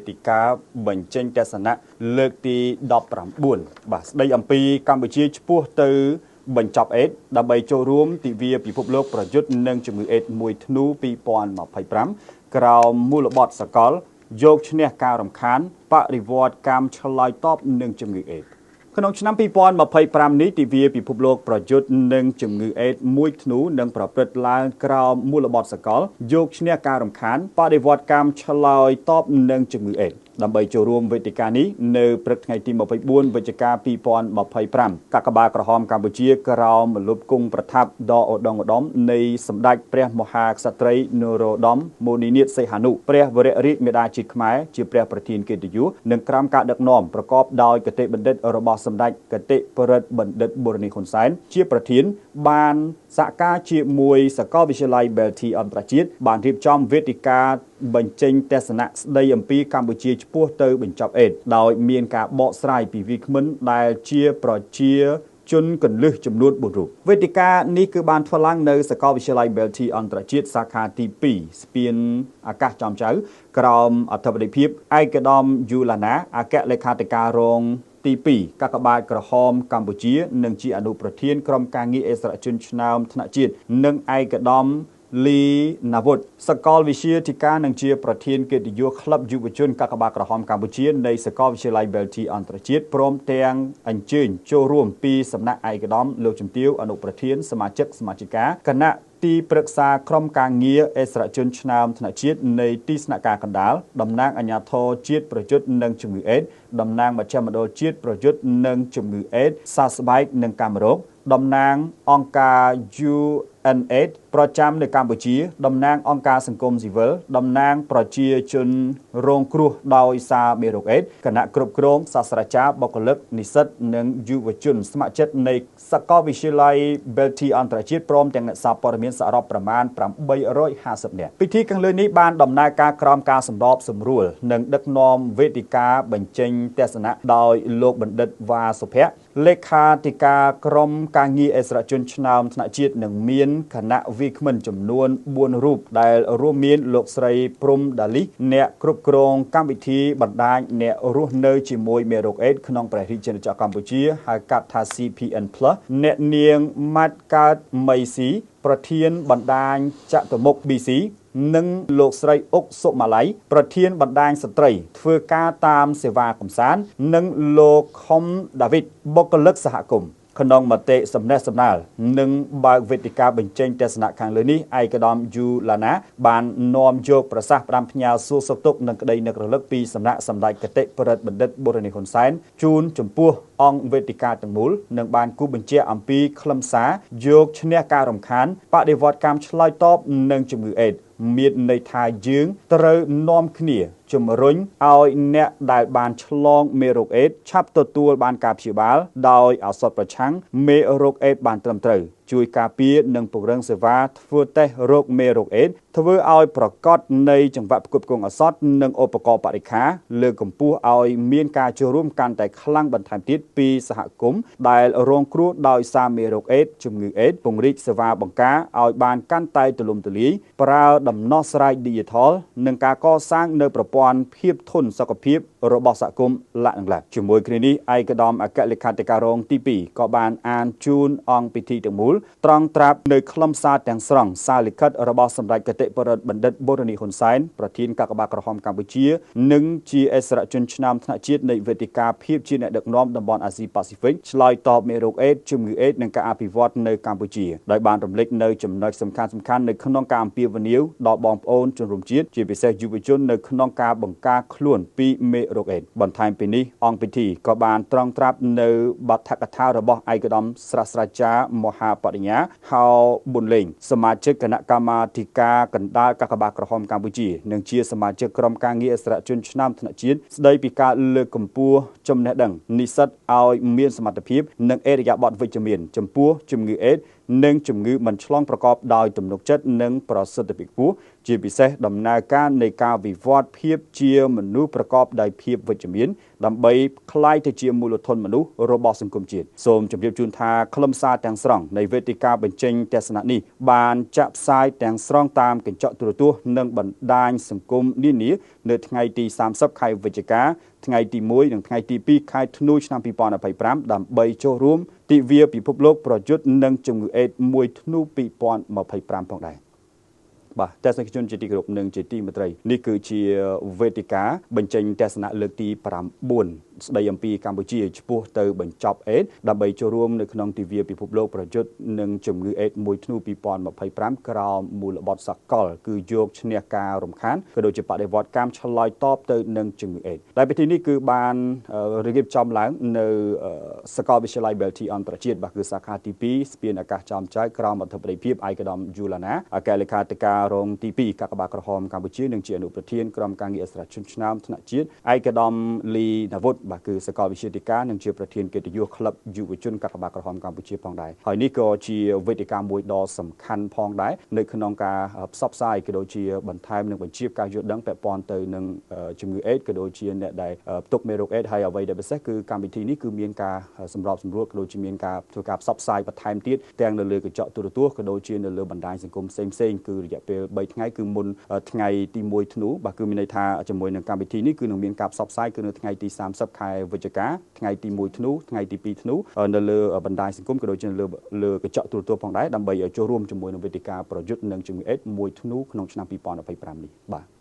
ទិកាបញ្ចេញទស្សនៈលើកទី19បាទស្ដីអំពីកម្ពុជាឆ្ពោះទៅបញ្ចប់អេដដើម្បីចូលរួមទិវាពិភពលោកប្រយុទ្ធនឹងជំងឺអេដ1ធ្នូ2025ក្រោមមូលបទសកលយកឈ្នះការរំខានបរិវត្តកម្មឆ្លើយតបនឹងជំងឺអេដក្នុងឆ្នាំ2025នេះទិវាពិភពលោកប្រយុទ្ធនឹងជំងឺអេដ1ធ្នូនឹងប្រព្រឹត្តឡើងក្រោមមូលបទសកលយកឈ្នះការរំខានបដិវត្តកម្មឆ្លើយតបនឹងជំងឺអេដដើម្បីចូលរួមវេទិកានេះនៅព្រឹកថ្ងៃទី24វិច្ឆិកា2025កាកបាទក្រហមកម្ពុជាក្រោមម្លប់គង់ប្រថាប់ដ៏ឧត្តមឧត្តមនៃសម្ដេចព្រះមហាក្សត្រីនរោត្តមមុនីនាថសីហនុព្រះវររាជមាតាជាតិខ្មែរជាព្រះប្រធានកិត្តិយសនិងក្រោមការដឹកនាំប្រកបដោយគតិបណ្ឌិតរបស់សម្ដេចគតិប្រិទ្ធបណ្ឌិតបូរនីហ៊ុនសែនជាប្រធានបានសហការជាមួយសាកលវិទ្យាល័យ Belty អន្តរជាតិបានរៀបចំវេទិកាបញ្ចេញទស្សនៈស្ដីអំពីកម្ពុជាឆ្ពោះទៅបញ្ចប់អេដដោយមានការបកស្រាយពីវាគ្មិនដែលជាប្រជាជនកន្លឹះចំនួន4រូបវេទិកានេះគឺបានធ្វើឡើងនៅសាកលវិទ្យាល័យ Belty អន្តរជាតិសាខាទី2ស្ពានអាកាសចំចៅក្រោមអធិបតីភាពឯកឧត្តមយូឡាណាអគ្គលេខាធិការរងទី2កាកបាទក្រហមកម្ពុជានិងជាអនុប្រធានក្រុមការងារអិសរាជជនឆ្នើមថ្នាក់ជាតិនិងឯកឧត្តមលីណាវុធសកលវិទ្យាធិការនិងជាប្រធានកិត្តិយសក្លឹបយុវជនកាកបាទក្រហមកម្ពុជានៃសាកលវិទ្យាល័យ Belty អន្តរជាតិព្រមទាំងអញ្ជើញចូលរួមពីសំណាក់ឯកឧត្តមលោកជំទាវអនុប្រធានសមាជិកសមាជិកាគណៈទីប្រឹក្សាក្រុមការងារអិសរាជជនឆ្នើមថ្នាក់ជាតិនៃទីស្នាក់ការកណ្ដាលតំណាងអាជ្ញាធរជាតិប្រយុទ្ធនឹងជំងឺអេដតំណាងមជ្ឈមណ្ឌលជាតិប្រយុទ្ធនឹងជំងឺអេដសើស្បែកនិងកាំរោគតំណាងអង្គការ UNAIDS ប្រចាំនៅកម្ពុជាតំណាងអង្គការសង្គមស៊ីវិលតំណាងប្រជាជនរងគ្រោះដោយសារមេរោគអេដគណៈគ្រប់គ្រងសាស្ត្រាចារ្យបុគ្គលិកនិស្សិតនិងយុវជនស្ម័គ្រចិត្តនៃសាកលវិទ្យាល័យ Belty អន្តរជាតិព្រមទាំងអ្នកសារព័ត៌មានសរុបប្រមាណ850នាក់ពិធីខាងលើនេះបានដំណើរការក្រោមការសម្របសម្រួលនិងដឹកនាំវេទិកាបញ្ចេញទស្សនៈដោយលោកបណ្ឌិតវ៉ាសុភ័ក្រលេខាធិការក្រុមការងារអិសរាជជនឆ្នើមថ្នាក់ជាតិនិងមានគណៈវាគ្មិនចំនួន4រូបដែលរួមមានលោកស្រីព្រំដាលីអ្នកគ្រប់គ្រងកម្មវិធីបណ្ដាញអ្នករស់នៅជាមួយមេរោគអេដក្នុងព្រះរាជាណាចក្រកម្ពុជាហៅកាត់ថា CPN+ អ្នកនាងម៉ាត់កើតមីស៊ីប្រធានបណ្ដាញចតុមុខ BC និងលោកស្រីអុកសុម៉ាឡៃប្រធានបណ្ដាញស្ត្រីធ្វើការតាមសេវាកម្សាន្តនិងលោកខុមដាវីតបុគ្គលិកសហគមន៍ក្នុងមតិសំណេះសំណាលនិងបើកវេទិកាបញ្ចេញទស្សនៈខាងលើនេះឯកឧត្តមយូឡាណាបាននាំយកប្រសាសន៍ផ្ដាំផ្ញើសួរសុខទុក្ខនិងក្តីនឹករលឹកពីសំណាក់សម្ដេចគតិប្រិទ្ធបណ្ឌិតបូរនីហ៊ុនសែនជូនចំពោះអង្គវេទិកាទាំងមូលនិងបានគូបញ្ជាក់អំពីខ្លឹមសារយកឈ្នះការរំខានបដិវត្តកម្មឆ្លើយតបនឹងជំងឺអេដមានន័យថាយើងត្រូវនាំគ្នាជំរុញឲ្យអ្នកដែលបានឆ្លងមេរោគអេដឆាប់ទទួលបានការព្យាបាលដោយឱសថប្រឆាំងមេរោគអេដបានត្រឹមត្រូវជួយការពារនិងពង្រឹងសេវាធ្វើតេស្តរោគមេរោគអេដធ្វើឲ្យប្រកបនៃចង្វាក់ផ្គត់ផ្គង់ឱសថនិងឧបករណ៍បរិក្ខារលើកកម្ពស់ឲ្យមានការចូលរួមកាន់តែខ្លាំងបន្ថែមទៀតពីសហគមន៍ដែលរងគ្រោះដោយសារមេរោគអេដជំងឺអេដពង្រីកសេវាបង្ការឲ្យបានកាន់តែទូលំទូលាយប្រើដំណោះស្រាយ Digital និងការកសាងនៅប្រព័ន្ធភាពធន់សុខភាពរបស់សហគមន៍លក្ខណៈជាមួយគ្នានេះឯកឧត្តមអគ្គលេខាធិការរងទី2ក៏បានអានជូនអង្គពិធីទាំងមូលត្រង់ត្រាប់នៅខ្លឹមសារទាំងស្រុងសារលិខិតរបស់សម្ដេចគតិប្រិទ្ធបណ្ឌិតបូរនីហ៊ុនសែនប្រធានកាកបាទក្រហមកម្ពុជានិងជាអិសរាជជនឆ្នើមថ្នាក់ជាតិនៃវេទិកាភាពជាអ្នកដឹកនាំតំបន់អាស៊ីប៉ាស៊ីហ្វិកឆ្លើយតបមេរោគអេដជំងឺអេដនិងការអភិវឌ្ឍនៅកម្ពុជាដោយបានរំលេចនៅចំណុចសំខាន់ៗនៅក្នុងការអំពាវនាវដល់បងប្អូនជនរួមជាតិជាពិសេសយុវជននៅក្នុងការបង្ការខ្លួនពីមេរោគអេដបន្ថែមពីនេះអង្គពិធីក៏បានត្រង់ត្រាប់នៅបាឋកថារបស់ឯកឧត្តមសាស្ត្រាចារ្យមហាបរិញ្ញាហៅប៊ុនលេងសមាជិកគណៈកម្មាធិការកណ្ដាលកាកបាទក្រហមកម្ពុជានិងជាសមាជិកក្រុមការងារអិសរាជជនឆ្នើមថ្នាក់ជាតិស្ដីពីការលើកកម្ពស់ចំណេះដឹងនិស្សិតឲ្យមានសមត្ថភាពនិងឥរិយាបថវិជ្ជមានចំពោះជំងឺអេដនិងជំងឺមិនឆ្លងប្រកបដោយទំនុកចិត្តនិងប្រសិទ្ធភាពខ្ពស់ជាពិសេសដំណើរការនៃការវិវត្តភាពជាមនុស្សប្រកបដោយភាពវិជ្ជមានដើម្បីក្លាយទៅជាមូលធនមនុស្សរបស់សង្គមជាតិសូមជម្រាបជូនថាខ្លឹមសារទាំងស្រុងនៃវេទិកាបញ្ចេញទស្សនៈនេះបានចាក់ផ្សាយទាំងស្រុងតាមកញ្ចក់ទូរទស្សន៍និងបណ្ដាញសង្គមនានា នៅថ្ងៃទី30ខែវិច្ឆិកា ថ្ងៃទី1 និងថ្ងៃទី2ខែធ្នូឆ្នាំ2025 ដើម្បីចូលរួមទិវាពិភពលោកប្រយុទ្ធនឹងជំងឺអេដ1ធ្នូ2025ផងដែរ។ បាទ ទស្សនិកជនជាទីគោរពនិងជាទីមេត្រី នេះគឺជាវេទិកាបញ្ចេញទស្សនៈលើកទី9 ស្ដីអំពីកម្ពុជាឆ្ពោះទៅបញ្ចប់អេដ ដើម្បីចូលរួមនៅក្នុងទិវាពិភពលោកប្រយុទ្ធនឹងជំងឺអេដ1ធ្នូ2025 ក្រោមមូលបត្រសកល គឺយកឈ្នះការរំខាន ក៏ដូចជាបដិវត្តកម្មឆ្លើយតបទៅនឹងជំងឺអេដ ដែលពិធីនេះគឺបានរៀបចំឡើងនៅសាកលវិទ្យាល័យ Belty អន្តរជាតិ បាទ គឺសាខាទី2 ស្ពានអាកាសចំចៅ ក្រោមអធិបតីភាពឯកឧត្តមយូឡាណា អគ្គលេខាធិការរងទី2កាកបាទក្រហមកម្ពុជា និងជាអនុប្រធានក្រុមការងារអិសរាជជនឆ្នើមថ្នាក់ជាតិ ឯកឧត្តមលីណាវុធ បាទ គឺសាកលវិទ្យាធិការ និងជាប្រធានកិត្តិយសក្លឹបយុវជនកាកបាទក្រហមកម្ពុជាផងដែរ។ ហើយនេះក៏ជាវេទិកាមួយដ៏សំខាន់ផងដែរ នៅក្នុងការផ្សព្វផ្សាយ ក៏ដូចជាបន្ថែមនិងបញ្ជាការយល់ដឹងពាក់ព័ន្ធទៅនឹងជំងឺអេដ ក៏ដូចជាអ្នកដែលផ្ទុកមេរោគអេដ។ ហើយអ្វីដែលពិសេស គឺកម្មវិធីនេះគឺមានការសម្របសម្រួល ក៏ដូចជាមានការធ្វើការផ្សព្វផ្សាយបន្ថែមទៀត ទាំងនៅលើកញ្ចក់ទូរទស្សន៍ ក៏ដូចជានៅលើបណ្ដាញសង្គមផ្សេងផ្សេង គឺរយៈពេល3ថ្ងៃ គឺមុនថ្ងៃទី1ធ្នូ។ បាទ គឺមានន័យថា ជាមួយនឹងកម្មវិធីនេះ គឺនឹងមានការផ្សព្វផ្សាយ គឺនៅថ្ងៃទី30ខែវិច្ឆិកា ថ្ងៃទី1ធ្នូ ថ្ងៃទី2ធ្នូ នៅលើបណ្ដាញសង្គម ក៏ដូចជាលើកញ្ចក់ទូរទស្សន៍ផងដែរ ដើម្បីចូលរួមជាមួយនឹងវេទិកាប្រយុទ្ធនឹងជំងឺអេដ1ធ្នូក្នុងឆ្នាំ2025នេះ។ បាទ។